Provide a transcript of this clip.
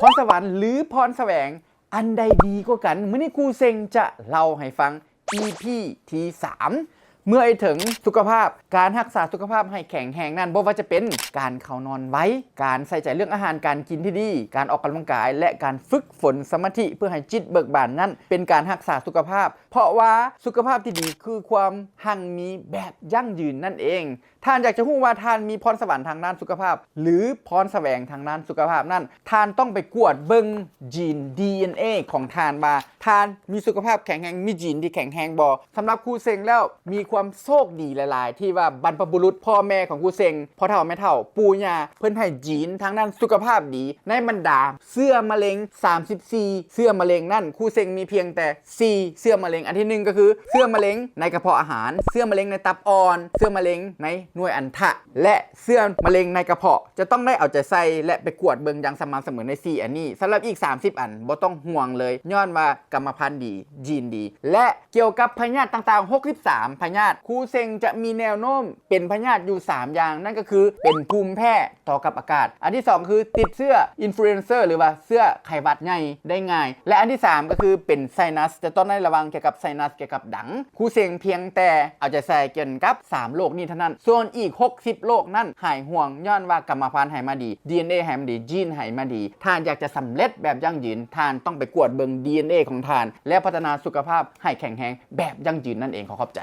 ພອນສະຫວັນ ຫຼື ພອນສະແຫວງ ອັນໃດດີກວ່າກັນ? ມື້ນີ້ຄູເຊັງຈະເລົ່າໃຫ້ຟັງ ອີພີ ທີສາມ ເມື່ອເອີ່ຍເຖິງສຸຂະພາບ, ການຮັກສາສຸຂະພາບໃຫ້ແຂງແຮງນັ້ນ ບໍ່ວ່າຈະເປັນການເຂົ້ານອນໄວ, ການໃສ່ໃຈເລື່ອງອາຫານການກິນທີ່ດີ, ການອອກກຳລັງກາຍ ແລະ ການຝຶກຝົນສະມາທິເພື່ອໃຫ້ຈິດເບີກບານນັ້ນ ເປັນການຮັກສາສຸຂະພາບ, ເພາະວ່າສຸຂະພາບທີ່ດີຄືຄວາມຮັ່ງມີແບບຢັ້ງຢືນນັ້ນເອງ. ທ່ານຢາກຈະຮູ້ວ່າທ່ານມີພອນສະຫວັນທາງດ້ານສຸຂະພາບ ຫຼື ພອນສະແຫວງທາງດ້ານສຸຂະພາບນັ້ນ, ທ່ານຕ້ອງໄປກວດເບິ່ງ gene ດີເອັນເອ ຂອງທ່ານວ່າ ທ່ານມີສຸຂະພາບແຂງແຮງ, ມີ gene ທີ່ແຂງແຮງບໍ່? ສຳລັບຄູເຊັງແລ້ວ ມີຄວາມໂຊກດີຫຼາຍໆ ທີ່ວ່າບັນພະບຸລຸດພໍ່ແມ່ຂອງຄູເຊັງ, ພໍ່ເຖົ້າແມ່ເຖົ້າ, ປູ່ຍ່າ, ເພິ່ນໃຫ້ gene ທາງດ້ານສຸຂະພາບດີ. ໃນບັນດາເຊື້ອມະເຮັງ ສາມສິບສີ່ເຊື້ອມະເຮັງນັ້ນ, ຄູເຊັງມີພຽງແຕ່ ສີ່ເຊື້ອມະເຮັງ. ອັນທີໜຶ່ງກໍຄືເຊື້ອມະເຮັງໃນກະເພາະອາຫານ, ເຊື້ອມະເຮັງໃນຕັບອ່ອນ, ເຊື້ອມະເຮັງໃນໜ່ວຍອັນທະ ແລະ ເຊື້ອມະເຮັງໃນກະເພາະ. ຈະຕ້ອງໄດ້ເອົາໃຈໃສ່ ແລະ ໄປກວດເບິ່ງຢ່າງສະໝ່ຳສະເໝີໃນສີ່ອັນນີ້. ສຳລັບອີກສາມສິບອັນ ບໍ່ຕ້ອງຫ່ວງເລີຍ, ຍ້ອນວ່າກຳມະພັນດີ, gene ດີ ແລະ ກ່ຽວກັບພະຍາດຕ່າງໆ ຫົກສິບສາມພະຍາດ, ຄູເຊັງຈະມີແນວໂນ້ມເປັນພະຍາດຢູ່ສາມຢ່າງ, ນັ້ນກໍຄືເປັນພູມແພ້ ຕໍ່ກັບອາກາດ. ອັນທີສອງຄືຕິດເຊື້ອ influenza ຫຼືວ່າເຊື້ອໄຂ້ຫວັດໃຫຍ່ໄດ້ງ່າຍ ແລະ ອັນທີສາມກໍຄືເປັນ sinus ຈະຕ້ອງໄດ້ລະວັງກ່ຽວກັບ sinus ກ່ຽວກັບດັງ. ຄູເຊັງພຽງແຕ່ເອົາໃຈໃສ່ກ່ຽວກັບສາມໂລກນີ້ເທົ່ານັ້ນ, ສ່ວນອີກຫົກສິບໂລກນັ້ນຫາຍຫ່ວງ ຍ້ອນວ່າກຳມະພັນໃຫ້ມາດີ, ດີເອັນເອໃຫ້ມາດີ, gene ໃຫ້ມາດີ. ທ່ານຢາກຈະສຳເລັດແບບຢັ້ງຢືນ, ທ່ານຕ້ອງໄປກວດເບິ່ງ ດີເອັນເອ ຂອງທ່ານ ແລ້ວພັດທະນາສຸຂະພາບໃຫ້ແຂງແຮງແບບຢັ້ງຢືນນັ້ນເອງ. ຂໍຂອບໃຈ.